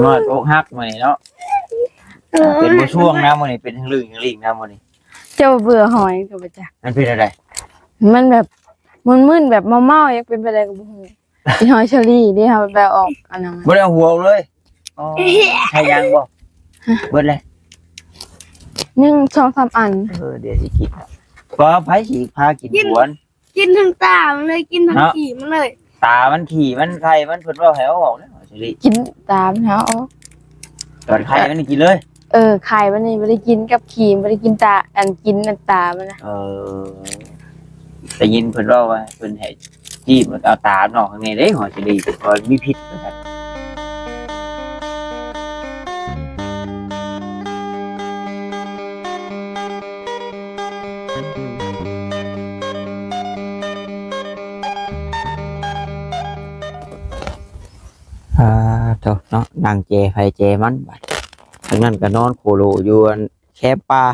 ນ້ອຍອົກຫັກມື້ນີ້ເນາະ ເປັນບໍ່ຊ່ວງນະມື້ນີ້ ເປັນທາງລື່ນທາງລີກນະມື້ນີ້. ເຈົ້າເບື່ອຫອຍກໍບໍ່ຈັກ ມັນເປັນແນວໃດ? ມັນແບບມຶນໆ ແບບເມົາໆ ຢາກເປັນໄປໄດ້ກໍບໍ່ຮູ້. ອີຫອຍເຊີຣີເດ້ ເຮົາໄປເອົາອອກອັນນັ້ນ ບໍ່ໄດ້ເອົາຫົວອອກເລີຍ. ອໍ ໃຊ້ຍັງບໍ່? ເບິດແລ້ວ ຍັງສອງສາມອັນ. ເອີ ດຽວຊິກິນ ກໍໃຜຊິພາກິນ ກິນ ຫວນ ກິນທັງຕາມັນເລີຍ ກິນທັງ ເນາະ ຂີ້ມັນເລີຍ. ຕາມັນ ຂີ້ມັນ ໄຂ່ມັນ ເພິ່ນເວົ້າໃຫ້ເອົາອອກແລ້ວ ເຊີຣີ ກິນຕາມັນເອົາອອກ ຕອນໄຂ່ມັນກິນເລີຍ. ເອີ ໄຂ່ມັນນີ້ບໍ່ໄດ້ກິນກັບຂີ້ ບໍ່ໄດ້ກິນຕາ ອັນ ກິນອັນຕາມັນນະ. ເອີ ໄດ້ຍິນເພິ່ນເວົ້າວ່າເພິ່ນໃຫ້ຈີບ ເອົາຕາມັນອອກຂ້າງໃນເດ້ ຫອຍເຊີຣີ ເພາະມີພິດວ່າຊັ້ນ. ອ່າ ໂທ້ເນາະ ນັ່ງແຈໃຜແຈມັນບາດ ທາງນັ້ນກໍນອນໂຄໂລຢູ່ອັນແຄມປ່າ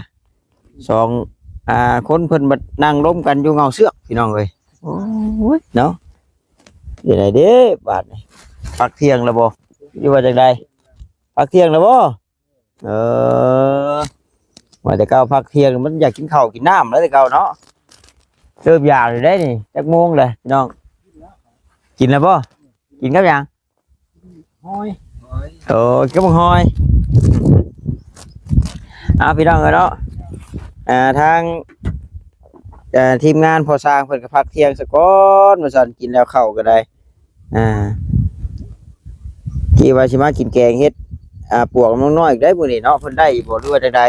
ສອງ ອ່າ ຄົນເພິ່ນບັດນັ່ງລົມກັນຢູ່ເງົາເຊືອກ ພີ່ນ້ອງເອີຍ. ໂອ້ຍ ເນາະ ເປັນໃດເດ້ບາດນີ້ ພັກທ່ຽງແລ້ວບໍ່ ຫຼືວ່າຈັ່ງໃດ? ພັກທ່ຽງແລ້ວບໍ່? ເອີ ວ່າແຕ່ເກົ່າພັກທ່ຽງມັນຢາກກິນເຂົ້າກິນນ້ຳແລ້ວແຕ່ເກົ່າເນາະ ເລີ່ມຢາກຢູ່ເດ້ນີ້. ຈັກໂມງແລ້ວພີ່ນ້ອງ ກິນແລ້ວບໍ່? ກິນກັບຫຍັງ? ຫອຍ. ໂອ້ ກິນກັບບັກຫອຍ. ເອົາ ພີ່ນ້ອງເອີຍເນາະ ອ່າ ທາງ ເອີ ທີມງານພໍ່ຊ່າງເພິ່ນກໍພັກທ່ຽງສາກ່ອນວ່າຊັ້ນ ກິນແລ້ວເຂົ້າກໍໄດ້. ອ່າ ຄິດວ່າຊິມາກິນແກງເຫັດ ອ່າ ປວກນ້ອງນ້ອຍໄດ້ມື້ນີ້ເນາະ ເພິ່ນໄດ້ຢູ່ບໍ່ ຫຼືວ່າຈັ່ງໃດ?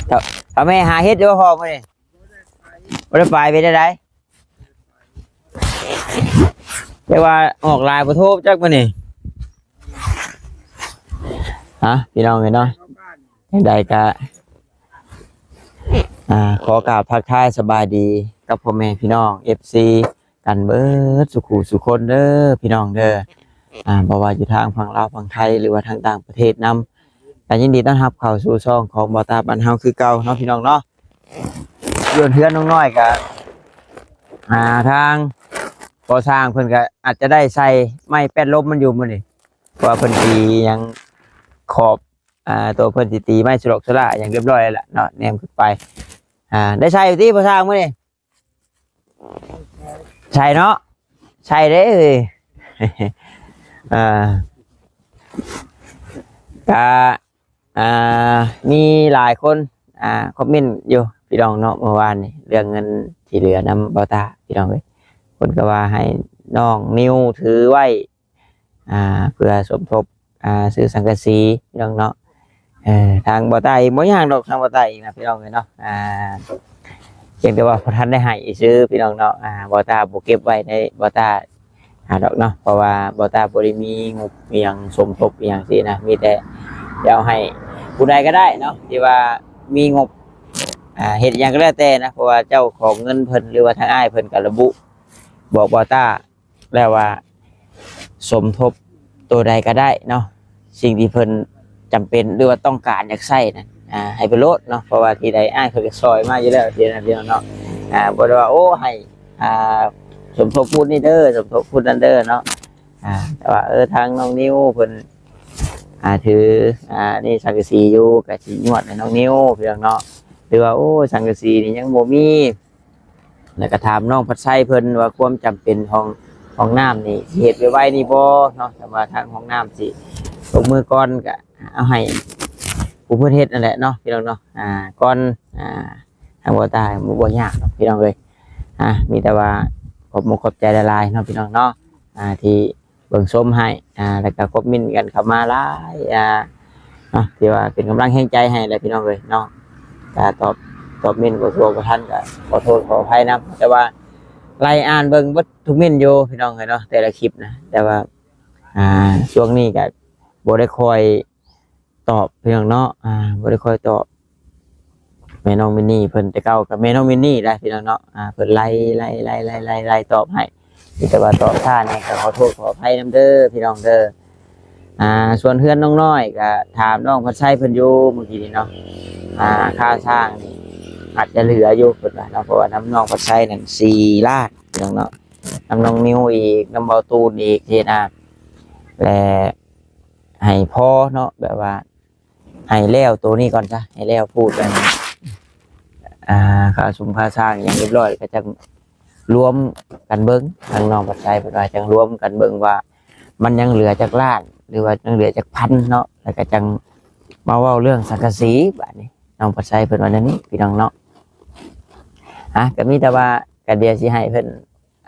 ເອົາ ເອົາແມ່ຫາເຫັດຢູ່ບໍ່ພໍ່ມື້ນີ້? ບໍ່ໄດ້ໄປ ເປັນຈັ່ງໃດ? ແຕ່ວ່າອອກຫຼາຍບໍ່ໂທຈັກມື້ນີ້. ອ່າ ພີ່ນ້ອງເອີຍເນາະ ຈັ່ງໃດກະ ອ່າ ຂໍກາບທັກທາຍສະບາຍດີກັບພໍ່ແມ່ພີ່ນ້ອງ ເອັຟຊີ ກັນເບິດສູ່ຄູ່ສູ່ຄົນເດີພີ່ນ້ອງເດີ. ອ່າ ບໍ່ວ່າຢູ່ທາງຝັ່ງລາວຝັ່ງໄທ ຫຼືວ່າທາງຕ່າງປະເທດນຳ ກໍຍິນດີຕ້ອນຮັບເຂົ້າສູ່ຊ່ອງຂອງບ່າວຕາບ້ານເຮົາຄືເກົ່າເນາະ ພີ່ນ້ອງເນາະ. ສ່ວນເຮືອນນ້ອງນ້ອຍກໍ ອ່າ ທາງກໍ່ສ້າງເພິ່ນກໍອາດຈະໄດ້ໃສ່ໄມ້ແປ້ນລົມມັນຢູ່ມື້ນີ້ ເພາະວ່າເພິ່ນຕີຫຍັງຂອບ ອ່າ ໂຕເພິ່ນຊິຕີໄມ້ສະຫຼອກສະຫຼາຫຍັງຮຽບຮ້ອຍແລ້ວລະເນາະ ແນມຂຶ້ນໄປ. ອ່າ ໄດ້ໃສ່ຕິພໍ່ຊ່າງມື້ນີ້? ໃສ່ເນາະ ໃສ່ເດ້. ອ່າ ກະ ອ່າ ມີຫຼາຍຄົນ ອ່າ ຄອມເມັນຢູ່ ພີ່ນ້ອງເນາະ ເມື່ອວານນີ້ ເລື່ອງເງິນທີ່ເຫຼືອນຳບ່າວຕາ ພີ່ນ້ອງເອີຍ. ເພິ່ນກໍວ່າໃຫ້ນ້ອງນິວຖືໄວ້ ອ່າ ເພື່ອສົມທົບ ອ່າ ຊື້ສັງກະສີ ພີ່ນ້ອງເນາະ. ເອີ ທາງບ່າວຕາເອງບໍ່ຍາກດອກ ທາງບ່າວຕາເອງນະ ພີ່ນ້ອງເອີຍເນາະ. ອ່າ ພຽງແຕ່ວ່າບໍ່ທັນໄດ້ໃຫ້ຊື່ ພີ່ນ້ອງເນາະ. ອ່າ ບ່າວຕາບໍ່ເກັບໄວ້ໃນບ່າວຕາ ອ່າ ດອກເນາະ ເພາະວ່າບ່າວຕາບໍ່ໄດ້ມີງົບອີ່ຫຍັງສົມທົບອີ່ຫຍັງຊີ້ນະ ມີແຕ່ຈະເອົາໃຫ້ຜູ້ໃດກໍໄດ້ເນາະ ທີ່ວ່າມີງົບ ອ່າ ເຮັດຫຍັງກໍແລ້ວແຕ່ນະ ເພາະວ່າເຈົ້າຂອງເງິນເພິ່ນ ຫຼືວ່າທາງອ້າຍເພິ່ນກໍລະບຸບອກບ່າວຕາ ແລ້ວວ່າສົມທົບໂຕໃດກໍໄດ້ເນາະ ສິ່ງທີ່ເພິ່ນຈຳເປັນ ຫຼືວ່າຕ້ອງການຢາກໃຊ້ນັ້ນ ອ່າ ໃຫ້ເພິ່ນໂລດເນາະ ເພາະວ່າທີ່ໃດອ້າຍເພິ່ນກໍຊ່ອຍມາຢູ່ແລ້ວ ຊີ້ນະ ພີ່ນ້ອງເນາະ. ອ່າ ບໍ່ໄດ້ວ່າ ໂອ້ ໃຫ້ ອ່າ ສົມທົບຜູ້ນີ້ເດີ ສົມທົບຜູ້ນັ້ນເດີເນາະ. ອ່າ ແຕ່ວ່າ ເອີ ທາງນ້ອງນິວເພິ່ນ ອ່າ ຖື ອ່າ ນີ້ສັງກະສີຢູ່ ກໍຊິຍວດໃຫ້ນ້ອງນິວ ພີ່ນ້ອງເນາະ ຫຼືວ່າ ໂອ້ ສັງກະສີນີ້ຍັງບໍ່ມີ ແລ້ວກໍຖາມນ້ອງພັດໄຊເພິ່ນວ່າຄວາມຈຳເປັນຂອງຫ້ອງນ້ຳນີ້ຊິເຮັດໄວໆນີ້ບໍ່ເນາະ ແຕ່ວ່າທາງຫ້ອງນ້ຳຊິລົງມືກ່ອນ ກໍເອົາໃຫ້ຜູ້ເພິ່ນເຮັດນັ້ນແຫຼະເນາະ ພີ່ນ້ອງເນາະ. ອ່າ ກ່ອນ ອ່າ ທາງບ່າວຕາບໍ່ ບໍ່ຍາກດອກ ພີ່ນ້ອງເອີຍ. ອ່າ ມີແຕ່ວ່າຂອບມຸກຂອບໃຈຫຼາຍໆເນາະ ພີ່ນ້ອງເນາະ ອ່າ ທີ່ ເບິ່ງຊົມໃຫ້ ອ່າ ແລ້ວກໍຄອມເມັນກັນເຂົ້າມາຫຼາຍ ອ່າ ເນາະ ທີ່ວ່າເປັນກຳລັງແຮງໃຈໃຫ້ແຫຼະ ພີ່ນ້ອງເອີຍເນາະ. ກໍຕອບ ຕອບເມັນບໍ່ທົ່ວບໍ່ທັນ ກໍຂໍໂທດຂໍອະໄພນຳ ແຕ່ວ່າໄລ່ອ່ານເບິ່ງເບິດທຸກເມັນຢູ່ ພີ່ນ້ອງເອີຍເນາະ ແຕ່ລະຄລິບນະ. ແຕ່ວ່າ ອ່າ ຊ່ວງນີ້ກໍບໍ່ໄດ້ຄ່ອຍຕອບ ພີ່ນ້ອງເນາະ ອ່າ ບໍ່ໄດ້ຄ່ອຍຕອບ ແມ່ນ້ອງມິນນີ້ເພິ່ນ ແຕ່ເກົ່າກໍແມ່ນ້ອງມິນນີ້ແຫຼະ ພີ່ນ້ອງເນາະ. ອ່າ ເພິ່ນໄລ່ ໄລ່ ໄລ່ ໄລ່ ໄລ່ ໄລ່ຕອບໃຫ້ ມີແຕ່ວ່າຕອບຊ້າແດ່ ກໍຂໍໂທດຂໍອະໄພນຳເດີ ພີ່ນ້ອງເດີ. ອ່າ ສ່ວນເຮືອນນ້ອງນ້ອຍ ກໍຖາມນ້ອງພັດໄຊເພິ່ນຢູ່ມື້ກີ້ນີ້ເນາະ ອ່າ ຄ່າສ້າງນີ້ອາດຈະເຫຼືອຢູ່ເພິ່ນວ່າເນາະ ເພາະວ່ານຳນ້ອງພັດໄຊນັ້ນສີ່ລ້ານ ພີ່ນ້ອງເນາະ ນຳນ້ອງນິວອີກ ນຳເບົາຕູນອີກ ເຮັດນະ ແລະ ໃຫ້ພໍເນາະ ແບບວ່າໃຫ້ແລ້ວໂຕນີ້ກ່ອນຊະ ໃຫ້ແລ້ວພູດອັນ ອ່າ ຄ່າຊຸມຄ່າສ້າງຫຍັງຮຽບຮ້ອຍ ແລ້ວກໍຈັ່ງລວມກັນເບິ່ງ. ທາງນ້ອງປາດໄຊເພິ່ນວ່າຈັ່ງລວມກັນເບິ່ງວ່າມັນຍັງເຫຼືອຈັກລ້ານ ຫຼືວ່າຍັງເຫຼືອຈັກພັນເນາະ ແລ້ວກໍຈັ່ງມາເວົ້າເລື່ອງສັງກະສີ. ບາດນີ້ນ້ອງປາດໄຊເພິ່ນວ່າແນວນີ້ ພີ່ນ້ອງເນາະ. ອ່າ ກໍມີແຕ່ວ່າ ກໍດຽວຊິໃຫ້ເພິ່ນ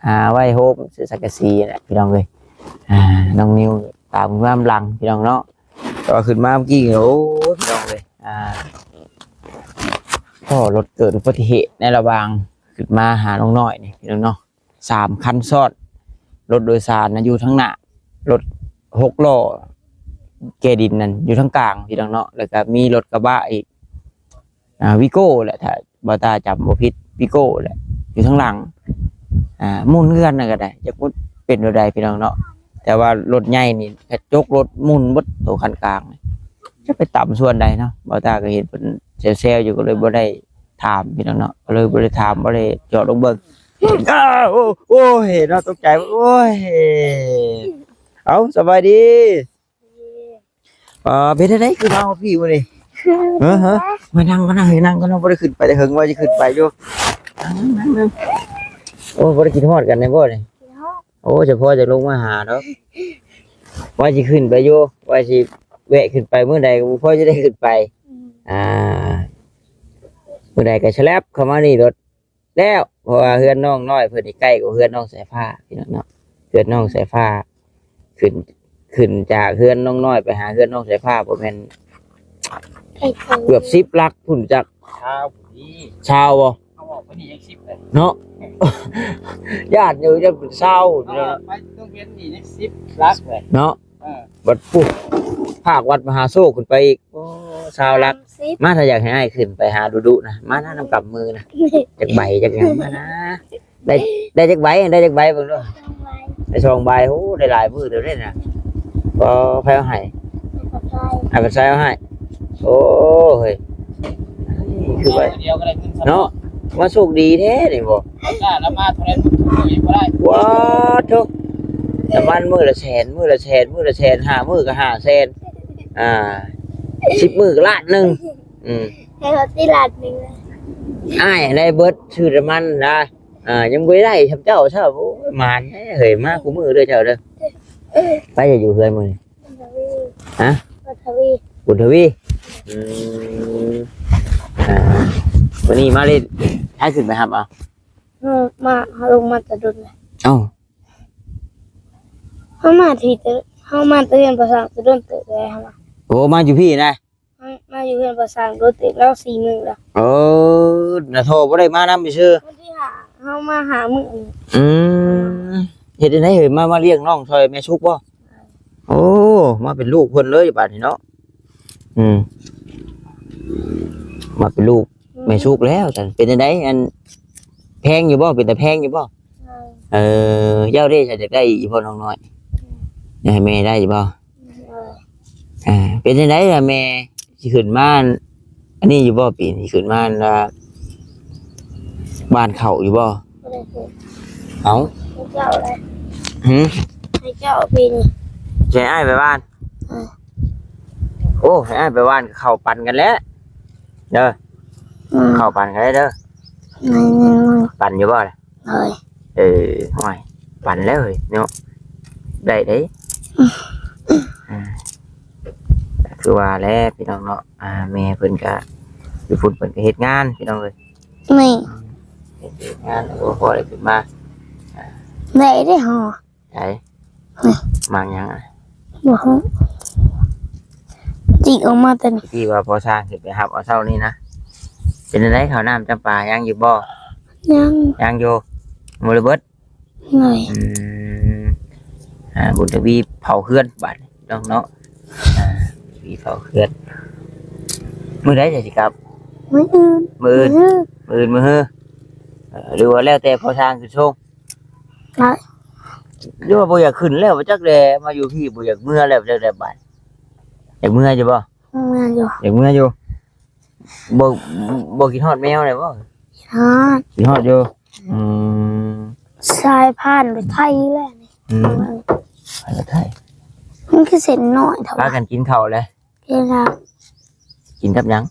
ອ່າ ໄວ້ໂຮມເສືອສັງກະສີແຫຼະ ພີ່ນ້ອງເອີຍ. ອ່າ ນ້ອງນິວຕາມນຳຫຼັງ ພີ່ນ້ອງເນາະ. ແຕ່ວ່າຂຶ້ນມາເມື່ອກີ້ ໂອ້ຍ ພີ່ນ້ອງເອີຍ ອ່າ ພໍ້ລົດເກີດອຸບັດຕິເຫດໃນລະຫວ່າງຂຶ້ນມາຫານ້ອງນ້ອຍນີ້ ພີ່ນ້ອງເນາະ. ສາມຄັນຊ້ອນ ລົດໂດຍສານນະຢູ່ທາງໜ້າ ລົດຫົກລໍ້ແກ່ດິນນັ້ນຢູ່ທາງກາງ ພີ່ນ້ອງເນາະ. ແລ້ວກໍມີລົດກະບະອີກ ອ່າ ວີໂກ້ແຫຼະ ຖ້າບ່າວຕາຈຳບໍ່ຜິດ ວີໂກ້ແຫຼະ ຢູ່ທາງຫຼັງ. ອ່າ ໝູນເຮືອນນັ້ນກໍໄດ້ ຈັກມັນເປັນແນວໃດ ພີ່ນ້ອງເນາະ. ແຕ່ວ່າລົດໃຫຍ່ນີ້ ກະຈົກລົດໝູນເບິດ ໂຕຄັນກາງນີ້ ຈະໄປຕຳສ່ວນໃດເນາະ. ບ່າວຕາກໍເຫັນເພິ່ນແຊວໆຢູ່ ກໍເລີຍບໍ່ໄດ້ຖາມ ພີ່ນ້ອງເນາະ ກໍເລີຍບໍ່ໄດ້ຖາມ ບໍ່ໄດ້ເຈາະລົງເບິ່ງ. ອ້າວ ໂອ້ ໂອ້ຍ ເນາະ ຕົກໃຈ ໂອ້ຍ. ເອົ້າ ສະບາຍດີ. ອ່າ ເປັນຈັ່ງໃດຄືມາຮອດພີ້ມື້ນີ້? ເອີ ຮະ ມານັ່ງກ່ອນນະ ໃຫ້ນັ່ງກ່ອນເນາະ. ບໍ່ໄດ້ຂຶ້ນໄປແຕ່ເຫິງ ວ່າຊິຂຶ້ນໄປຢູ່. ນັ່ງ ນັ່ງ ນັ່ງ. ໂອ້ ບໍ່ໄດ້ຄິດຮອດກັນແດ່ບໍ່ນີ້? ຄິດຮອດ. ໂອ້ ສະເພາະຈະລົງມາຫາດອກ ວ່າຊິຂຶ້ນໄປຢູ່ ວ່າຊິແວະຂຶ້ນໄປມື້ໃດກໍບໍ່ພໍຈະໄດ້ຂຶ້ນໄປ. ອືມ ອ່າ ມື້ໃດກໍສະແລັບເຂົ້າມານີ້ໂລດ. ແລ້ວ ເພາະວ່າເຮືອນນ້ອງນ້ອຍເພິ່ນນີ້ໃກ້ກວ່າເຮືອນນ້ອງສາຍຟ້າ ພີ່ນ້ອງເນາະ. ເຮືອນນ້ອງສາຍຟ້າ ຂຶ້ນ ຂຶ້ນຈາກເຮືອນນ້ອງນ້ອຍໄປຫາເຮືອນນ້ອງສາຍຟ້າ ບໍ່ແມ່ນ ໃກ້ເກີນ ເກືອບສິບຫຼັກພຸ້ນຈັກ. ຊາວພຸ້ນນີ້ ຊາວບໍ່? ເຮົາອອກໄປນີ້ຍັງສິບເລີຍເນາະ. ຢ້ານຢູ່ ຢ້ານເປັນຊາວພຸ້ນເນາະ. ໄປໂຮງຮຽນນີ້ຍັງສິບຫຼັກເລີຍເນາະ. ເອີ ບັດປຸບ ພາກວັດມະຫາໂຊກຂຶ້ນໄປອີກ. ໂອ້ ຊາວຫຼັກ. ສາມສິບ ມາ ຖ້າຢາກໃຫ້ອ້າຍຂຶ້ນໄປຫາດຸໆນະ ມານະ ນຳກຳມືນະ. ຈັກໃບຈັກຫຍັງ ມານະ. ໄດ້ ໄດ້ຈັກໃບ ໄດ້ຈັກໃບເບິ່ງດູ. ສອງໃບ. ໄດ້ສອງໃບ. ໂອ້ ໄດ້ຫຼາຍມື້ເຕີບເດ້ນະ. ບໍ່ ໃຜເອົາໃຫ້? ອ້າຍປາດໄຊເອົາໃຫ້. ໂອ້ ເຮີ້ຍ ຄືວ່າ ໃບດຽວກໍໄດ້ເງິນຊຳເນາະ. ມາໂຊກດີແທ້ນີ້ບໍ່? ລາວມາເທົ່າໃດມື້ບໍ່ໄດ້. ວ້າໂທ້ ນ້ຳມັນມື້ລະແສນ ມື້ລະແສນ ມື້ລະແສນ ຫ້າມື້ກໍຫ້າແສນ ອ່າ ສິບມື້ກໍລ້ານໜຶ່ງ. ອືມ ໃຫ້ເຂົາຕິລ້ານໜຶ່ງ. ອ້າຍໄດ້ເບິດ ຊື້ນ້ຳມັນນະ. ອ່າ ຍັງບໍ່ໄດ້ໄດ້ຊ່ຳເຈົ້າຊ້ຳ. ໂອ້ຍ ໝານແທ້ເຮີ້ຍ ມາຄູ່ມື້ເດີເຈົ້າເດີ. ໃຜຈະຢູ່ເຮືອນມື້ນີ້? ບຸນທະວີ. ຮະ? ບຸນທະວີ. ບຸນທະວີ. ອືມ ອ່າ ມື້ນີ້ມາຫຼິ້ນ ໃຜຂຶ້ນໄປຮັບເອົາ? ເອີ ມາ ເຮົາລົງມາແຕ່ດົນແລ້ວ. ເອົ້າ ເຮົາມາທີ່ ເຮົາມາແຕ່ເຮືອນພໍ່ຊ່າງແຕ່ດົນເຕີບແລ້ວ. ໂອ້ ມາຢູ່ພີ້ນະ? ມາ ມາຢູ່ເຮືອນພໍ່ຊ່າງໂດນເຕີບແລ້ວ ສີ່ມື້ແລ້ວ. ເອີ ນະ ໂທ ບໍ່ໄດ້ມານຳຊື່. ວັນທີຫ້າ ເຮົາມາຫ້າມື້. ອືມ ເຮັດຈັ່ງໃດເຮີ້ຍ ມາ ມາລ້ຽງນ້ອງຊ່ອຍແມ່ສຸກບໍ່? ໂອ້ ມາເປັນລູກເພິ່ນເລີຍບາດນີ້ເນາະ. ອືມ ມາເປັນລູກແມ່ສຸກແລ້ວຊັ້ນ. ເປັນຈັ່ງໃດ ອັນ ແພງຢູ່ບໍ່? ເປັນຕາແພງຢູ່ບໍ່? ເອີ ເຈົ້າເດ້ ຢາກໄດ້ອີກບໍ່ນ້ອງນ້ອຍ? ຢາກໃຫ້ແມ່ໄດ້ຢູ່ບໍ່? ອ່າ ເປັນຈັ່ງໃດລະແມ່ ຊິຂຶ້ນມາ ອັນນີ້ຢູ່ບໍ່? ປີນີ້ຊິຂຶ້ນມາ ອັນວ່າ ຫວ່ານເຂົ້າຢູ່ບໍ່? ບໍ່ໄດ້ຂຶ້ນ. ເອົ້າ ໃຫ້ເຈົ້າແຫຼະ. ຫື? ໃຫ້ເຈົ້າປີນີ້. ຊິໃຫ້ອ້າຍໄປຫວ່ານ? ເອີ. ໂອ້ ໃຫ້ອ້າຍໄປຫວ່ານເຂົ້າ ປັນກັນແຫຼະເດີ. ອືມ ເຂົ້າ ປັນກັນແຫຼະເດີ. ແມ່ນໆ ປັນຢູ່ບໍ່ລະ? ໂດຍ. ເອີ ໂອ້ຍ ປັນແລ້ວເຮີ້ຍເນາະ ໄດ້ເດ້. ອືມ ອ່າ ຄືວ່າແຫຼະພີ່ນ້ອງເນາະ. ອ່າ ແມ່ເພິ່ນກະຢູ່ພຸ້ນ ເພິ່ນກະເຮັດງານພີ່ນ້ອງເອີຍ. ແມ່ນ ເຮັດງານ ໂອ້ ພໍໄດ້ຂຶ້ນມາ. ອ່າ ໄດ້ເດ້ເຮົາ. ໃສ? ໝາກຫຍັງອະ? ບໍ່ຮູ້ ຈິກອອກມາແຕ່ນີ້. ທີ່ວ່າພໍ່ຊ່າງຂຶ້ນໄປຮັບເອົາເຊົ້ານີ້ນະ ເປັນຈັ່ງໃດ ເຂົ້ານ້ຳຈຳປາຍັງຢູ່ບໍ່? ຍັງ ຍັງຢູ່ ບໍ່ໄດ້ເບິດ. ໂດຍ. ອືມ ອ່າ ບຸນທະວີເຝົ້າເຮືອນບາດນີ້ເນາະ ອ່າ ທະວີເຝົ້າເຮືອນ. ມື້ໃດຈະຊິກັບ? ມື້ອື່ນ ມື້ອື່ນ ມື້ອື່ນ ມື້ຮື ເອີ ຫຼືວ່າແລ້ວແຕ່ພໍ່ຊ່າງຂຶ້ນສົ່ງ? ໄດ້. ຫຼືວ່າບໍ່ຢາກຂຶ້ນແລ້ວບໍ່ຈັກແຫຼະ ມາຢູ່ພີ້ບໍ່ຢາກເມືອແລ້ວບໍ່ຈັກແຫຼະບາດ. ຢາກເມືອຢູ່ບໍ່? ເມືອຢູ່. ຢາກເມືອຢູ່. ບໍ່ ບໍ່ຄິດຮອດແມວແລ້ວບໍ່? ຄິດຮອດ. ຄິດຮອດຢູ່. ອືມ ສາຍຜ່ານລົດໄຖແຫຼະນີ້. ອືມ ຜ່ານລົດໄຖ. ມັນຄືເສັ້ນນ້ອຍເຖາະ ພາກັນກິນເຂົ້າແລ້ວ ກິນແລ້ວ ກິນກັບຫຍັງ?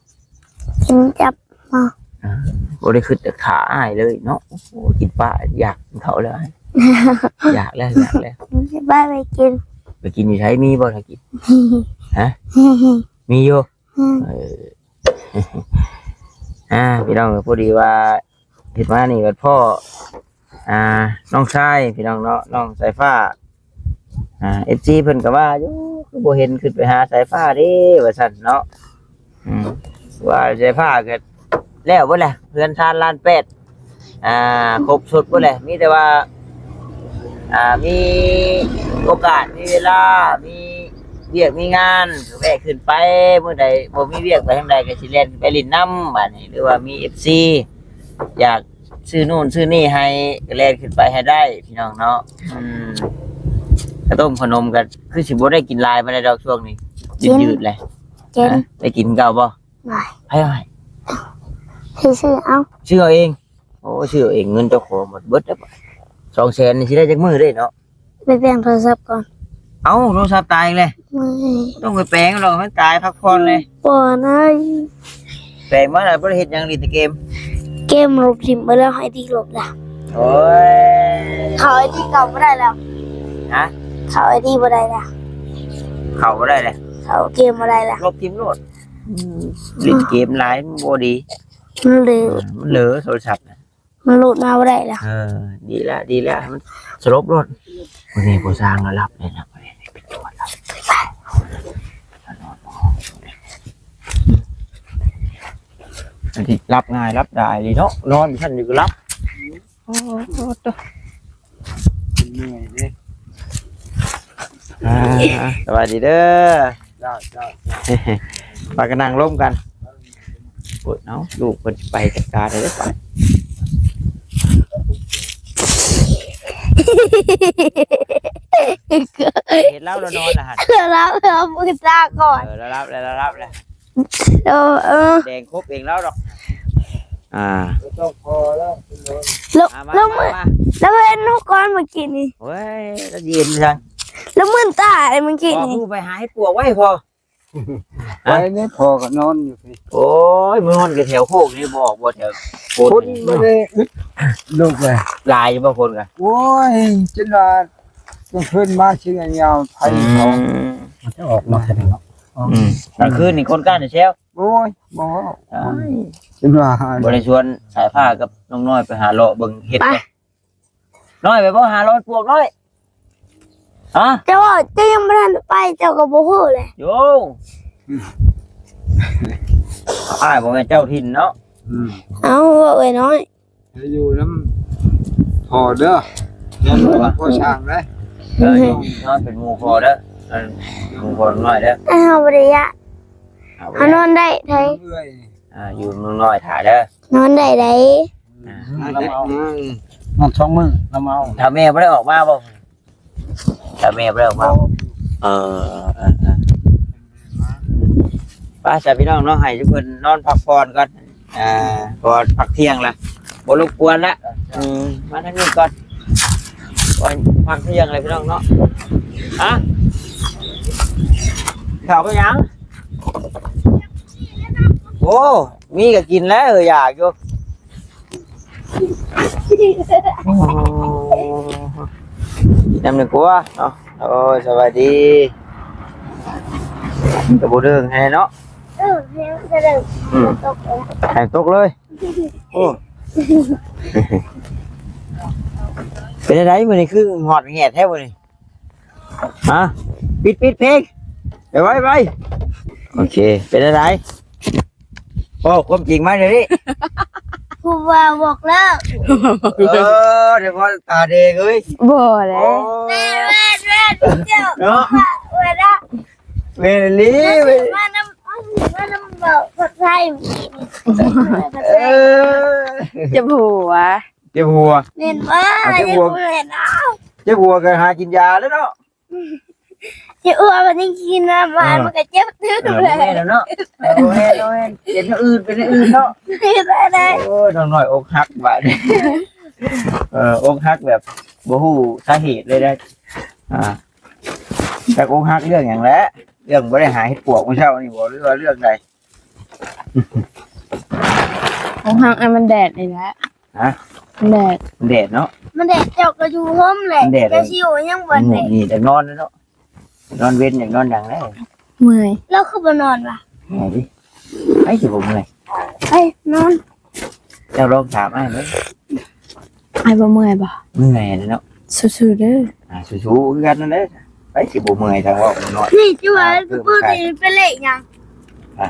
ກິນກັບໝໍ້ ອ່າ ບໍ່ໄດ້ຄິດຈະຂ້າອ້າຍເລີຍເນາະ. ໂອ້ ກິນປາ ຢາກກິນເຂົ້າແລ້ວ ຢາກແລ້ວ ຢາກແລ້ວ ໄປ ໄປກິນ ໄປກິນຢູ່ໃສ? ມີບໍ່ຖ້າກິນ? ຮະ? ມີຢູ່? ອືມ ເອີ ອ່າ ພີ່ນ້ອງ ພໍດີວ່າ ເຮັດມານີ້ກໍພໍ້ ອ່າ ນ້ອງຊາຍ ພີ່ນ້ອງເນາະ ນ້ອງສາຍຟ້າ ອ່າ ເອັຟຊີ ເພິ່ນກໍວ່າຢູ່ ຄືບໍ່ເຫັນຂຶ້ນໄປຫາສາຍຟ້າເດ້ ວ່າຊັ້ນເນາະ. ອືມ ວ່າສາຍຟ້າກໍແລ້ວເບິດແຫຼະ ເຮືອນຊານລ້ານແປດ ອ່າ ຄົບຊຸດເບິດແຫຼະ ມີແຕ່ວ່າ ອ່າ ມີໂອກາດ ມີເວລາ ມີວຽກມີງານ ແວະຂຶ້ນໄປ ມື້ໃດບໍ່ມີວຽກໄປທາງໃດ ກໍຊິແລ່ນໄປຫຼິ້ນນຳ ບາດນີ້ ຫຼືວ່າມີເອັຟຊີ ຢາກຊື້ໂນ່ນຊື້ນີ້ໃຫ້ ກໍແລ່ນຂຶ້ນໄປໃຫ້ໄດ້ ພີ່ນ້ອງເນາະ. ອືມ ເຂົ້າຕົ້ມເຂົ້າໜົມກໍຄືຊິບໍ່ໄດ້ກິນຫຼາຍປານໃດດອກ ຊ່ວງນີ້ ກິນ ຍືດໆແຫຼະ. ກິນ ໄດ້ກິນເກົ່າບໍ່? ບໍ່ ໃຜເອົາໃຫ້? ຊື້ເອົາ ຊື້ເອົາເອງ. ໂອ້ ຊື້ເອົາເອງ ເງິນເຈົ້າຂອງໝົດເບິດແລ້ວ ສອງແສນນີ້ຊິໄດ້ຈັກມື້ເດ້ເນາະ? ໄປແປງໂທລະສັບກ່ອນ. ເອົ້າ ໂທລະສັບຕາຍອີກແລ້ວ? ເມື່ອຍ ຕ້ອງໄປແປງດອກ ໃຫ້ມັນຕາຍ ພັກຜ່ອນແດ່. ບໍ່ນາຍ ແປງມາແລ້ວບໍ່ໄດ້ເຮັດຫຍັງ ຫຼິ້ນແຕ່ເກມ. ເກມລົບຖິ້ມໄປແລ້ວ ໄອດີລົບແລ້ວ. ໂອ້ຍ ເຂົ້າໄອດີເກົ່າບໍ່ໄດ້ແລ້ວ. ຮະ? ເຂົ້າໄອດີບໍ່ໄດ້ແລ້ວ. ເຂົ້າບໍ່ໄດ້ແລ້ວ? ເຂົ້າເກມບໍ່ໄດ້ແລ້ວ. ລົບຖິ້ມໂລດ. ອືມ ຫຼິ້ນເກມຫຼາຍມັນບໍ່ດີ ມັນເລີ ມັນເລີໂທລະສັບນະ. ມັນໂຫຼດມາບໍ່ໄດ້ລະ. ເອີ ດີແລ້ວ ດີແລ້ວ ໃຫ້ມັນສະຫຼົບໂລດ. ມື້ນີ້ພໍ່ຊ່າງລະຫຼັບເລີຍນະ ມື້ນີ້ໄປຈວດລະ ອັນນີ້ຫຼັບງ່າຍຫຼັບດາຍເລີຍເນາະ ນອນຊັ້ນຢູ່ກໍຫຼັບ. ໂອ້ໂຕ ເມື່ອຍເດ້. ອ່າ ສະບາຍດີເດີ. ເຈົ້າ ເຈົ້າ ເຈົ້າ ພາກັນນັ່ງລົມກັນ. ໂອ້ຍ ເອົາ ລູກເພິ່ນໄປຈັດການເລີຍໄປ. ເຫັນລາວນອນລະຫັ້ນ ລາວເອົາມືຕາກ່ອນ. ເອີ ລາວຫຼັບແລ້ວ ລາວຫຼັບແລ້ວ. ເອີ ເອີ ແດງຄົບເອງລາວດອກ. ອ່າ ລະ ມາ ລະ ມາ ລະເຫັນນົກກ່ອນເມື່ອກີ້ນີ້. ໂອ້ຍ ລະເຢັນຈັ່ງ ລະມືນຕາເມື່ອກີ້ນີ້. ພໍ່ໄປຫາເຫັດປວກໄວ້ພໍ່. ໄວ້ນີ້ພໍ່ກໍນອນຢູ່ພີ້. ໂອ້ຍ ມານອນຢູ່ແຖວໂຄກນີ້ ບໍ່ອອກບໍ່ແຖວໂພນ. ຄົນບໍ່ໄດ້ອຶດລູກເລີຍ ຫຼາຍຢູ່ບໍ່ຄົນກະ. ໂອ້ຍ ຈົນວ່າກາງຄືນມາຊິຍາວໄຟເຂົາ ອືມ ມັນຈະອອກມາເນາະ. ອືມ ກາງຄືນນີ້ຄົນກ້ານແຊວ. ໂອ້ຍ ບໍ່ເວົ້າ ໂອ້ຍ ຈົນວ່າ ບໍ່ໄດ້ຊວນສາຍຟ້າກັບນ້ອງນ້ອຍໄປຫາເລາະເບິ່ງເຫັດ. ນ້ອຍໄປບໍ່ຫາເລາະປວກນ້ອຍ? ຮະ? ເຈົ້າວ່າເຈົ້າຍັງບໍ່ທັນໄປ ເຈົ້າກໍບໍ່ຮູ້ແຫຼະ. ໂຢ ອ້າຍບໍ່ແມ່ນເຈົ້າຖິ່ນເນາະ. ອືມ ເອົາ ເວົ້າເອີຍນ້ອຍ ໄປຢູ່ນຳພໍ່ເດີ ນອນເປັນໝູ່ພໍ່ຊ່າງເດີ. ເອີ ນອນເປັນໝູ່ພໍ່ເດີ ເອີ ໝູ່ພໍ່ນ້ອຍເດີ. ອ້າວ ບໍ່ໄດ້ຍະ ເຮົານອນໄດ້ໄດ໋ ອ່າ ຢູ່ນອນນ້ອຍຖ້າເດີ ນອນໄດ້ໄດ໋. ອ່າ ນອນສອງມື້ລະເມົາ. ຖ້າແມ່ບໍ່ໄດ້ອອກມາບໍ່? ຖ້າແມ່ບໍ່ໄດ້ອອກມາ. ເອີ ເອີ ເອີ ໄປຊະພີ່ນ້ອງເນາະ ໃຫ້ທຸກຄົນນອນພັກຜ່ອນກ່ອນ. ອ່າ ເພາະວ່າພັກທ່ຽງລະ ບໍ່ລົບກວນລະ. ອືມ ມາທາງນີ້ກ່ອນ ກ່ອນພັກທ່ຽງລະພີ່ນ້ອງເນາະ. ຮະ? ເຂົ້າໄປຫຍັງ? ໂອ້ ມີກໍກິນແລ້ວ ຢາກຢູ່. ໂອ້ ກິນນ້ຳໜຶ່ງກວ່າເນາະ. ໂອ້ຍ ສະບາຍດີ. ກໍບໍ່ເດີງແຮງເນາະ. ເອີ ແຮງກະເດີງ. ອືມ ຕົກເລີຍ ແຮງຕົກເລີຍ. ໂອ້ ເປັນຈັ່ງໃດມື້ນີ້ ຄືຫອດແຫດແທ້ມື້ນີ້? ຮະ? ປິດ ປິດເພງ ໄປໄວໆ. ໂອເຄ ເປັນຈັ່ງໃດ? ເວົ້າຄວາມຈິງມາດຽວນີ້. ຄູບາບອກເລີກ. ເອີ ດຽວກ່ອນ ຕາແດງເອີຍ. ບໍ່ແຫຼະ. ໂອ້ ແມ່ນໆໆ ເຈົ້າເນາະ ແມ່ນລະ ແມ່ນອີ່ຫຼີເວີຍ. ມານຳ ມານຳເວົ້າພາສາໄທ. ເອີ ເຈັບຫົວ ເຈັບຫົວ. ແມ່ນບໍ່? ເຈັບຫົວ ເຈັບຫົວກໍຫາກິນຢາແລ້ວເນາະ. ເຈັບຫົວມັນຍັງກິນນຳ ເອີ ມັນກໍເຈັບຕື່ມ. ເອີ ແລ້ວ ບໍ່ແມ່ນແລ້ວເນາະ. ເອີ ບໍ່ແມ່ນ ບໍ່ແມ່ນ ເປັນແນວອື່ນ ເປັນແນວອື່ນເນາະ. ໂອ້ຍ ນ້ອງນ້ອຍອົກຫັກບາດນີ້. ເອີ ອົກຫັກແບບບໍ່ຮູ້ສາເຫດເລີຍເດ້. ອ່າ ຈັກອົກຫັກເລື່ອງຫຍັງແຫຼະ? ເລື່ອງບໍ່ໄດ້ຫາເຫັດປວກມື້ເຊົ້ານີ້ບໍ່ ຫຼືວ່າເລື່ອງໃດ? ອົກຫັກອັນມັນແດດນີ້ແຫຼະ. ຮະ? ມັນແດດ ມັນແດດເນາະ. ມັນແດດ ເຈົ້າກໍຢູ່ຮົ່ມແຫຼະ ມັນແດດ ເຈົ້າຊິຢູ່ຫຍັງບໍ່ແດດ? ນີ້ຢາກນອນເນາະ ນອນເວັນ ຢາກນອນຫຍັງແລ້ວ? ເມື່ອຍ. ລາວຄືບໍ່ນອນວະ? ເມື່ອຍຕິ. ໃຜຊິບໍ່ເມື່ອຍ? ໄປນອນ. ເຈົ້າລອງຖາມອ້າຍເບິ່ງ. ອ້າຍບໍ່ເມື່ອຍບໍ່? ເມື່ອຍແຫຼະເນາະ. ສູ້ໆເດີ. ອ່າ ສູ້ໆຄືກັນນັ້ນແຫຼະ. ໃຜຊິບໍ່ເມື່ອຍ ຖ້າເວົ້ານອນ. ນີ້ ຈະວ່າ ເອີ ຕະປູນີ້ເປັນເລກຫຍັງ? ອ່ະ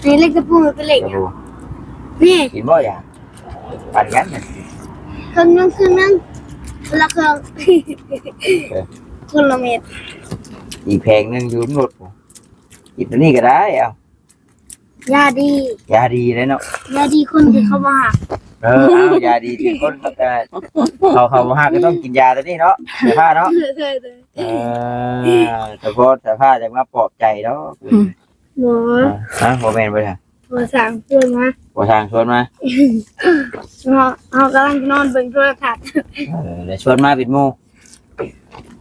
ນີ້ເລກຕະປູເປັນເລກຫຍັງ? ນີ້ ກິນບໍ່ຢາ? ປັນກັນ ເຄິ່ງໜຶ່ງ ເຄິ່ງໜຶ່ງ ຄົນລະເຄິ່ງ ເອີ ຄົນລະເມັດ. ອີກແຜງໜຶ່ງຢູ່ລົດ ກິນຕົວນີ້ກໍໄດ້. ເອົາ ຢາດີ ຢາດີເດ້ເນາະ. ຢາດີຄົນທີ່ເຂົາບໍ່ຮັກ. ເອີ ເອົາ ຢາດີທີ່ຄົນ ເອີ ເຂົາ ເຂົາບໍ່ຮັກກໍຕ້ອງກິນຢາຕົວນີ້ເນາະ ເສຍຜ້າເນາະ. ເອີ ສະເພາະ ສະພາຈະມາປອບໃຈດອກ. ອືມ ບໍ່ ຮະ ບໍ່ແມ່ນບໍ່ ບໍ່ຊ່າງຊວນມາ ບໍ່ຊ່າງຊວນມາ. ເຮົາ ເຮົາກຳລັງນອນເບິ່ງໂທລະທັດ. ເອີ ແລ້ວຊວນມາເປັນໝູ່.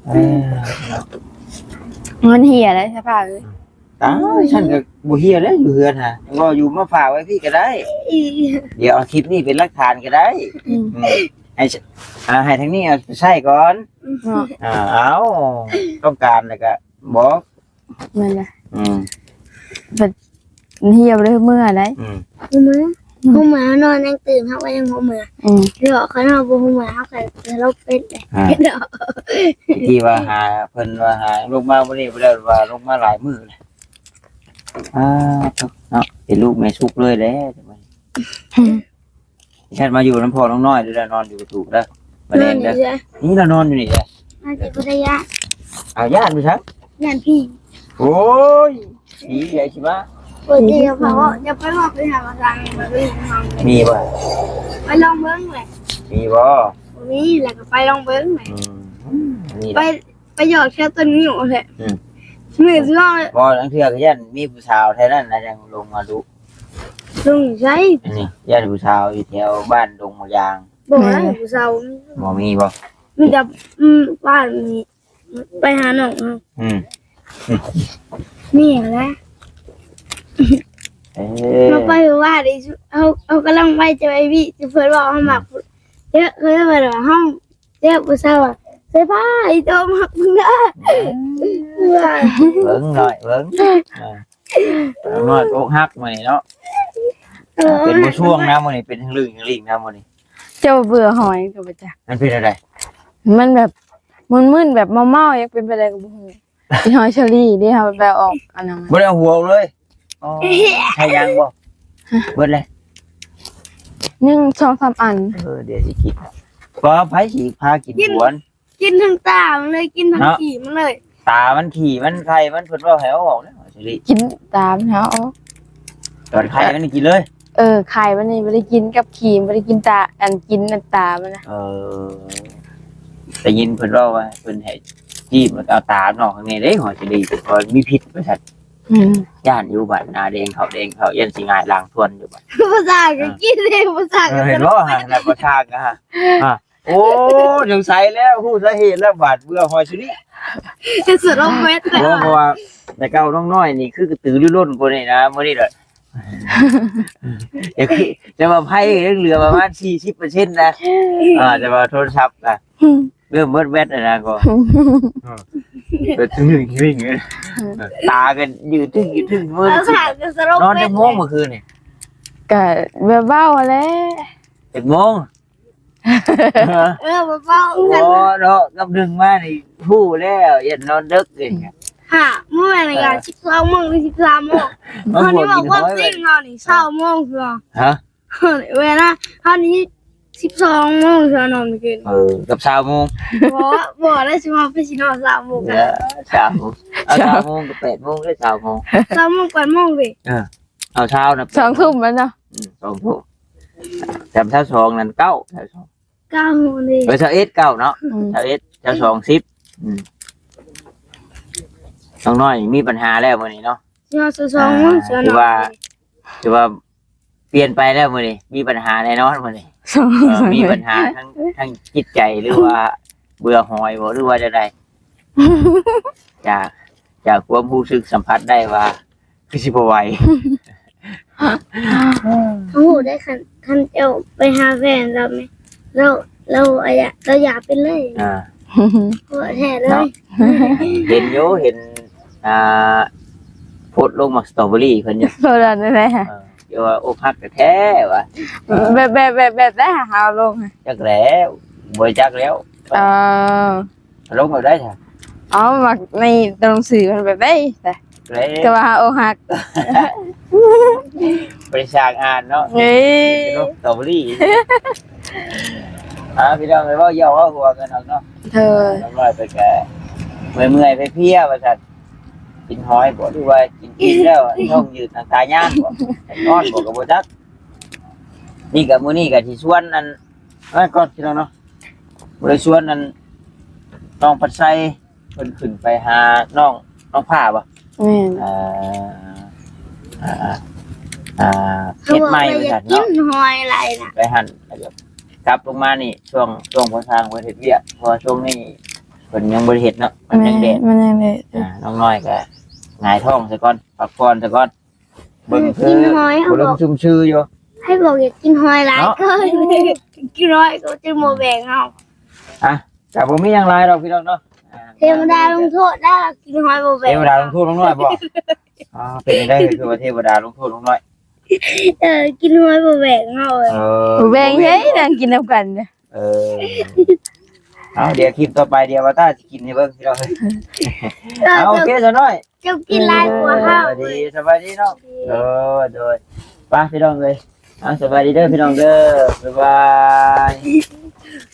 ເອີ ມັນເຫຍແລ້ວ ສະພາເອີຍ. ຕາຍ ຊັ້ນກໍບໍ່ເຫຍແລ້ວ ຢູ່ເຮືອນຫາ ເວົ້າຢູ່ມາຝາກໄວ້ພີ້ກໍໄດ້. ດຽວເອົາຄລິບນີ້ເປັນຫຼັກຖານກໍໄດ້. ອືມ ອືມ ໃຫ້ ອ່າ ໃຫ້ທາງນີ້ເອົາໄປໃຊ້ກ່ອນ. ເນາະ ອ່າ ເອົາ ຕ້ອງການແລ້ວກໍບອກ. ແມ່ນລະ. ອືມ ບັດເຫຍບໍ່ໄດ້ເມືອໃດ. ອືມ ບໍ່ເມືອ ບໍ່ເມືອ ເຮົານອນຍັງຕື່ນ ເຮົາກໍຍັງບໍ່ເມືອ. ອືມ ເດາະ ຄັນເຮົາບໍ່ເມືອ ເຮົາກໍສະຫຼົບເປັນ. ອ່າ ທີ່ວ່າຫາ ເພິ່ນວ່າຫາລົງມາມື້ນີ້ບໍ່ໄດ້ ວ່າລົງມາຫຼາຍມື້ແລ້ວ. ອ່າ ເນາະ ເປັນລູກແມ່ສຸກເລີຍແຫຼະ. ອືມ ແຊດມາຢູ່ນຳພໍ່ນ້ອງນ້ອຍເດີ ນອນຢູ່ກະຕູເດີ ມາແລງເດີ. ນີ້ລາວນອນຢູ່ນີ້ເດີ ອາດຈະບໍ່ໄດ້ຢ້ານ. ອ້າວ ຢ້ານຢູ່ຊັ້ນ? ຢ້ານຜີ. ໂອ້ຍ ຜີໃຫຍ່ຊິມາ. ເປີດດີເຂົາເວົ້າ ຢ່າໄປເວົ້າໄປຫາວ່າທາງມັນມີເຮົາ ມີບໍ່? ໄປລອງເບິ່ງແຫຼະ. ມີບໍ່? ບໍ່ມີ ແລ້ວກໍໄປລອງເບິ່ງແຫຼະ. ອືມ ນີ້ແຫຼະ ໄປ ໄປຢອກແຖວຕົ້ນງິ້ວແຫຼະ. ອືມ ມື້ຊິເວົ້າ ບໍ່ ລາງເທື່ອກໍຢ້ານມີຜູ້ສາວແຖວນັ້ນນະ ຈັ່ງລົງມາດຸ. ລົງໃສ? ອັນນີ້ຢ້ານຜູ້ສາວຢູ່ແຖວບ້ານດົງໝາກຢາງ. ບໍ່ໄດ້ ແມ່ນ ຜູ້ສາວບໍ່ມີບໍ່? ມີແຕ່ ອືມ ບ້ານນີ້ ໄປຫານ້ອງເຮົາ. ອືມ ມີຫັ້ນແຫຼະ. ເອີ ເຮົາໄປວ່າໄດ້ ເຮົາ ເຮົາກຳລັງໄປຈະໄປວິ ເພິ່ນເວົ້າເຮົາມັກ ເອີ ເອີ ເພິ່ນວ່າເຮົາ ແລ້ວຜູ້ສາວວ່າ ສາຍຟ້າ ອີໂຕມັກມຶງເດີ. ອືມ ເບິ່ງໜ້ອຍ ເບິ່ງ ເອີ ນ້ອຍອົກຫັກມື້ນີ້ເນາະ. ເອີ ເປັນບໍ່ຊ່ວງນະມື້ນີ້ ເປັນລຶ້ງໆນະມື້ນີ້. ເຈົ້າເບື່ອຫອຍກໍບໍ່ຈັກ ມັນເປັນແນວໃດ? ມັນແບບມຶນໆ ແບບເມົາໆ ຍັງເປັນໄປໄດ້ກໍບໍ່ຮູ້. ຊິຫອຍເຊີຣີເດ້ ເຮົາແບບອອກອັນນັ້ນ ບໍ່ໄດ້ເອົາຫົວອອກເລີຍ. ອໍ ໃຊ້ຍັງບໍ່? ຮະ ເບິດແລ້ວ ຍັງສອງສາມອັນ. ເອີ ດຽວຊິກິນ ບໍ່ ໃຜຊິພາກິນ ກິນ ຫວນ ກິນທັງຕາມັນເລີຍ ກິນທັງ ເນາະ ຂີ້ມັນເລີຍ. ຕາມັນ ຂີ້ມັນ ໄຂ່ມັນ ເພິ່ນເວົ້າໃຫ້ເອົາອອກແລ້ວ ເຊີຣີ ກິນຕາມັນເອົາອອກ. ຕອນໄຂ່ມັນກິນເລີຍ. ເອີ ໄຂ່ມັນນີ້ບໍ່ໄດ້ກິນກັບຂີ້ ບໍ່ໄດ້ກິນຕາ ອັນ ກິນອັນຕາມັນນະ. ເອີ ໄດ້ຍິນເພິ່ນເວົ້າວ່າ ເພິ່ນໃຫ້ຈີບ ແລ້ວກໍເອົາຕາມັນອອກຂ້າງໃນເດ້ ຫອຍເຊີຣີ ເພາະມີພິດວ່າຊັ້ນ. ອືມ ຢ້ານຢູ່ ບາດໜ້າແດງເຂົ້າແດງເຂົ້າ ຢ້ານຊິຫງາຍຫຼັງທວນຢູ່ບາດ. ບໍ່ສ້າງກໍກິນເດ້ ບໍ່ສ້າງ ເອີ ກໍ ເຫັນບໍ່ຫັ້ນນະ ບໍ່ສ້າງກໍ ອ່າ ໂອ້ ສົງໄສແລ້ວ ຮູ້ສາເຫດແລ້ວ ບາດເບື່ອຫອຍເຊີຣີ ເຮັດສະຫຼົບເວັດ. ບໍ່ ເພາະວ່າແຕ່ເກົ່ານ້ອງນ້ອຍນີ້ຄືກະຕືລືລົ້ນກວ່ານີ້ນະ ມື້ນີ້ລະ ແຕ່ຄື ແຕ່ວ່າໄຟຍັງເຫຼືອປະມານສີ່ສິບເປີເຊັນນະ. ອ່າ ແຕ່ວ່າໂທລະສັບນະ ເລີ່ມເບິດແບັດແລ້ວນະກໍ ເບິດຊຶ້ງໆ ຕາກໍຢືດຕຶ້ງໆ ເບິ່ງ ນອນຈັກໂມງມື້ຄືນນີ້? ກະແບບເວົ້າຫັ້ນແຫຼະ. ເຈັດໂມງ? ເອີ ບໍ່ເວົ້າກັນ ບໍ່ເນາະ ກັບໜຶ່ງມານີ້ຮູ້ແລ້ວ ຢ້ານນອນເດິກເດ້. ຫາ ມື້ແມ່ນກະ ເອີ ສິບສອງໂມງ ຫຼື ສິບສາມໂມງ. ເຮົານີ້ເວົ້າຄວາມຈິງ ເຮົານີ້ຊາວໂມງເທື່ອ. ຮະ? ເວລາເຮົານີ້ສິບສອງໂມງເທື່ອນອນມື້ຄືນ. ເອີ ກັບຊາວໂມງ. ບໍ່ ບໍ່ໄດ້ ຊິມາໄປຊິນອນຊາວໂມງ. ເອີ ຊາວໂມງ ເອົາຊາວໂມງກັບແປດໂມງເດ້ ຊາວໂມງ ຊາວໂມງ ແປດໂມງເດ້. ເອີ ເອົາຊາວນະ ສອງທຸ່ມແມ່ນເນາະ. ອືມ ສອງທຸ່ມ ແຖມຊາວສອງນັ້ນເກົ້າ ຊາວສອງ ເກົ້າເດ້. ເອີ ຊາວເອັດ ເກົ້າເນາະ. ອືມ ຊາວເອັດ ຊາວສອງ ສິບ. ອືມ ນ້ອງນ້ອຍມີບັນຫາແລ້ວມື້ນີ້ເນາະ. ຊາວສອງ ອ່າ ຊາວສອງ ຖືວ່າ ຖືວ່າປ່ຽນໄປແລ້ວມື້ນີ້ ມີບັນຫາແນ່ນອນມື້ນີ້. ເອີ ມີບັນຫາທາງ ທາງຈິດໃຈ ຫຼືວ່າເບື່ອຫອຍບໍ່ ຫຼືວ່າຈັ່ງໃດ? ຈາກ ຈາກຄວາມຮູ້ສຶກສຳຜັດໄດ້ວ່າ ຄືຊິບໍ່ໄຫວ. ຮູ້ໄດ້ ຄັນ ຄັນເຈົ້າໄປຫາແຟນລາວແມ່ນ ລາວ ລາວອາຍະ ລາວຢາກໄປເລີຍ. ອ່າ ໂອ້ ແທ້ເລີຍ. ເນາະ ເຫັນຢູ່ ເຫັນ ອ່າ ໂພສລົງໝາກສະຕໍເບີຣີເພິ່ນຢູ່ ໂພສອັນນັ້ນແຫຼະ ເອີ ເຈົ້າວ່າອົກຫັກແທ້ໆວ່າ. ແບບ ແບບ ແບບ ແບບໃດຫາເອົາລົງ? ຈັກແລ້ວ ບໍ່ຈັກແລ້ວ. ເອີ ລົງແບບໃດຊະ? ເອົາ ມັກໃນຕົວໜັງສືມັນແບບໃດຊະ? ແລ້ວ ແຕ່ວ່າເຮົາອົກຫັກ ບໍ່ໄດ້ສ້າງອ່ານເນາະ. ເອີ ສະຕໍເບີຣີ. ອ່າ ພີ່ນ້ອງເອີຍ ເວົ້າຢອກເວົ້າຫົວກັນເອົາເນາະ. ເອີ ນ້ອງນ້ອຍເພິ່ນກະເມື່ອຍໆ ເພຍໆ ວ່າຊັ້ນ. ກິນຫອຍບໍ່ ຫຼືວ່າກິນອີ່ມແລ້ວ ທ້ອງຍືດ ໜ້າຕາຍານບໍ່ ນອນບໍ່ກໍບໍ່ຈັກ. ນີ້ກະ ມື້ນີ້ກະຊິຊວນອັນ ນັ້ນກ່ອນພີ່ນ້ອງເນາະ ບໍ່ໄດ້ຊວນອັນ ນ້ອງພັດໄຊ ເພິ່ນຂຶ້ນໄປຫານ້ອງ ນ້ອງພ້າບໍ່? ແມ່ນ ອ່າ ອ່າ ອ່າ ເຮັດໃໝ່ວ່າຊັ້ນເນາະ. ກິນຫອຍຫຼາຍນະ ໄປຫັ້ນ ແລ້ວກໍກັບລົງມານີ້ ຊ່ວງ ຊ່ວງພໍ່ຊ່າງເພິ່ນເຮັດວຽກ ເພາະວ່າຊ່ວງນີ້ເພິ່ນຍັງບໍ່ໄດ້ເຮັດເນາະ ມັນຍັງແດດ ມັນຍັງແດດ. ອ່າ ນ້ອງນ້ອຍກໍຫງາຍທ້ອງຊະກ່ອນ ພັກຜ່ອນຊະກ່ອນ. ເບິ່ງຄືອຸດົມຊຸມຊື່ຢູ່. ໃຜບອກຢາກກິນຫອຍຫຼາຍເກີນ ກິນຫອຍກໍຈະບໍ່ແບ່ງເຮົາ. ອ່ະ ກະບໍ່ມີຫຍັງຫຼາຍດອກພີ່ນ້ອງເນາະ. ເທວະດາລົງໂທດແລ້ວ ກິນຫອຍບໍ່ແບ່ງ. ເທວະດາລົງໂທດນ້ອງນ້ອຍບໍ່? ອໍ ເປັນຈັ່ງໃດ ຄືວ່າເທວະດາລົງໂທດນ້ອງນ້ອຍ? ເອີ ກິນຫອຍບໍ່ແບ່ງເຮົາ. ເອີ ບໍ່ແບ່ງໃຫ້ນັ່ງກິນນຳກັນ. ເອີ ເອົາ ດຽວຄລິບຕໍ່ໄປ ດຽວວ່າຕາຊິກິນໃຫ້ເບິ່ງພີ່ນ້ອງ. ເອີ ເອົາ ໂອເຄຊະນ້ອຍ. ເຈົ້າກິນຫຼາຍກວ່າເຮົາ. ເອີ ສະບາຍດີ ສະບາຍດີເນາະ. ໂດຍ ໂດຍ ໄປພີ່ນ້ອງເອີຍ. ເອົາ ສະບາຍດີເດີພີ່ນ້ອງເດີ ບາຍບາຍ.